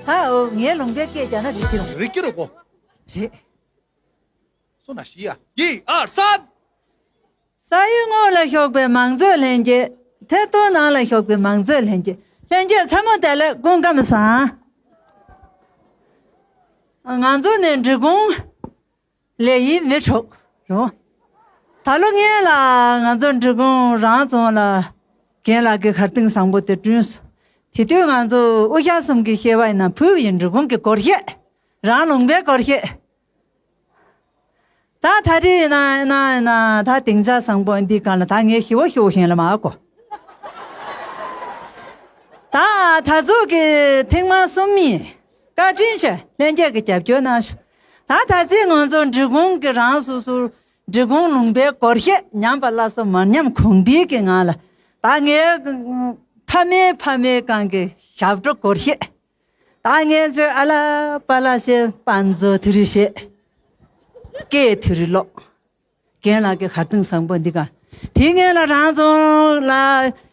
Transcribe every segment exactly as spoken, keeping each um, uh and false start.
ད་འོ་ངའི་ལུང་པའི་སྐད་རྒྱག་ན་རིག་གི་རུང་། རིག་གི་རུང་གོ། རེད། སོ་ན་ཤི་ཡ། ཡི་ཨར་སན། ས་ཡི་ངོས་ལ་ཞོགས་པའི་མང་གཙོའི་ལྷན་རྒྱས། ཐེར་གཏོང་ནང་ལ་ཞོགས་པའི་མང་གཙོའི་ལྷན་རྒྱས། ལྷན་རྒྱས་ཚང་མ་བདེ་ལེགས། སྐུ་ཁམས་བཟང་། ང་ཚོ་ནི་འབྲི་གུང་ལས་ཡིན། མི་གྲོགས་རུང་། ད་ལོ་སྔོན་ལ་ང་ཚོ་འབྲི་གུང་རང་རྫོང་ལ་རྒན་ལགས་ཀྱི་གར་སྟེགས་བཟང་པོ་དེ་བསྐྲུན་སོང་། དེ་དུས་ང་ཚོ་དབུ་ཞྭ་གསུམ་གྱི་བཤད་པ་ཡིན་ན་ཕུལ་ཡིན། འབྲི་གུང་གི་སྒོར་གཞས། རང་ལུང་པའི་སྒོར་གཞས། ད་ད་རེས་ན་ན་ན་ད་སྡིངས་ཆ་བཟང་པོ་འདི་སྒང་ལ་ད་ངས་ཞི་བོ་ཞུ་བཞིན་ལ་མ་གོ། ད་ད་ཚོད་ཀྱི་ཐེངས་མ་གསུམ་ཡིན། བཀའ་དྲིན་ཆེ། ལྷན་རྒྱས་ཀྱི་རྒྱབ་སྐྱོར་གནང་ཤོག། ད་ད་ཚེ་ང་ཚོ་འབྲི་གུང་གི་རང་སོ་སོར་འབྲི་གུང་ལུང་པའི་སྒོར་གཞས་ཉམས་པ་སླར་གསོ་མ་ཉམས་གོང་འཕེལ་གྱི་ངང་ལ། ད་ངའི་ཕ་མེས་ཕ་མེས་སྒང་གི་ཞབས་བྲོ་སྒོར་གཞས། ད་ངས་ཚོས་ཨ་ལ་པ་ལ་བཤད། པན་ཛོ་ཐུ་རི་བཤད། སྐད་ཐུ་རི་ཀློག། རྒན་ལགས་ཀྱི་གར་སྟེགས་བཟང་པོ་འདི་ག། དེ་སྔོན་ལ་རང་རྫོང་ལ་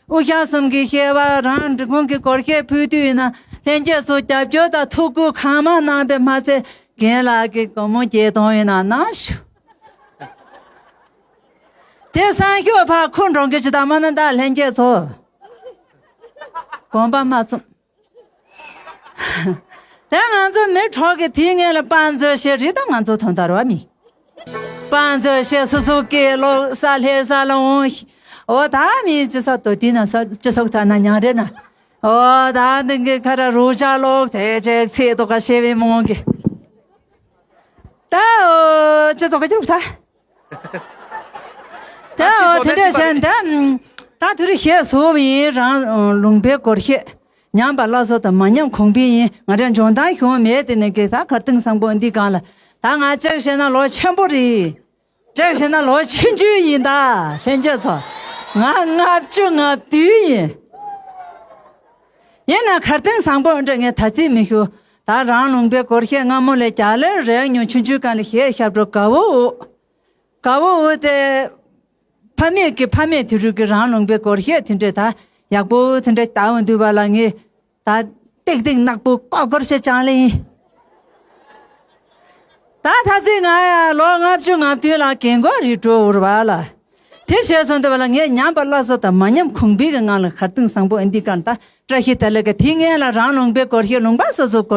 དབུ་ཞྭ་གསུམ་གྱི་བཤད་པ། རང་འབྲི་གུང་གི་སྒོར་གཞས་ཕུལ་དུས་ཡིན་ན་ལྷན་རྒྱས་ཚོ་རྒྱབ་སྐྱོར་དང་ཐུགས་ཁུར་གང་མང་གནང་པས་མ་ཚད། རྒན་ལགས་ཀྱི་སྒོར་མོ་བརྒྱད་སྟོང་ཡིན་ན་གནང་ཤོག། དེ་སང་ཞོགས་ཕར་ཁུ་འགྲོ་གི་ཅི་ད་མ་ན་ད་ལྷན་རྒྱས་ཚོ་དགོངས་པ་མ་ཚོམས། དེ་ང་ཚོ་མི་གྲོགས་ཀྱི་དེའི་སྔོན་ལ་པན་ཛོ་བཤད་རེད། ད་ང་ཚོ་དོན་དག་རོ་མི་པན་ཛོ་བཤད། སོ་སོ་སྐད་ཀློག། ས་ལྷས་ས་ལ་འོང་། འོ་ད་མི་ཅི་ས་དོ་དེ་ན་ས་ཅི་ས་ཐ་ན་ཉང་རེ་ན། འོ་ད་འདི་གི་ཁ་ར་རུ་ཅ་ལོག་དེ་ཅེག་ཚེ་དོ་ག་ཤེ་བའི་མོང་གི། ད་འོ་ཅི་ཚོགས་ཀྱི་རུ་ཐ། ད་འོ་དེ་འདྲ་བྱས་ད། ད་དུ་རི་ཞེས་སུ་ཡིན། རང་ལུང་པའི་སྒོར་གཞས་ཉམས་པ་སླར་གསོ་དང་མ་ཉམས་གོང་འཕེལ་ཡིན། ང་རང་འཇོན་ཐང་ཞུང་མེད། དེ་ནས་གི་ད་གར་སྟེགས་བཟང་པོ་འདི་སྒང་ལ་ད་ང་ཅག་བཤད་ན་ལོ་ཆེན་པོ་རེད། ཅག་བཤད་ན་ལོ་ཆུང་ཆུང་ཡིན། ད་ལྷན་རྒྱས་ཚོ་ང་ལྔ་བཅུ་ང་བདུན་ཡིན། ཡིན་ན་གར་སྟེགས་བཟང་པོ་འདྲ་ངས་ད་ཚིག་མི་ཞུ། ད་རང་ལུང་པའི་སྒོར་གཞས་སྔ་མོ་ལས་རྒྱ་ལེར་རེག་མྱོང་། ཆུང་ཆུང་སྒང་ལ་གཞས་ཞབས་བྲོ་དགའ་བོ་འོ། དགའ་བོ་འོ་དེ། ཕ་མེས་ཀྱི་ཕ་མེས་དེ་རུ་གི་རང་ལུང་པའི་སྒོར་གཞས་དེ་འདྲས་ད་ཡག་པོ་དེ་འདྲས་ལྟ་འོང་དུས་བ་ལ་ངས་ད་ཏིག་ཏིག་ནག་པོ་ཀོ་སྐོར་ཞེས་ཅང་ལེ་ཡིན། ད་ད་ཚེ་ང་ཡ་ལོ་ལྔ་བཅུ་ང་བདུན་ལ་རྒན་གོག་རེད་འགྲོ་འུར་བ་ལ། དེ་བྱས་སོང་དུས་བ་ལ་ངས་ཉམས་པ་སླར་གསོ་དང་མ་ཉམས་གོང་འཕེལ་གྱི་ངང་ལ་གར་སྟེགས་བཟང་པོ་འདི་སྒང་ད་བཀྲ་ཤིས་བདེ་ལེགས་ཀྱི་དེ་སྔོན་ལ་རང་ལུང་པའི་སྒོར་གཞས་ལུང་པ་སོ་སོའི་སྒོར།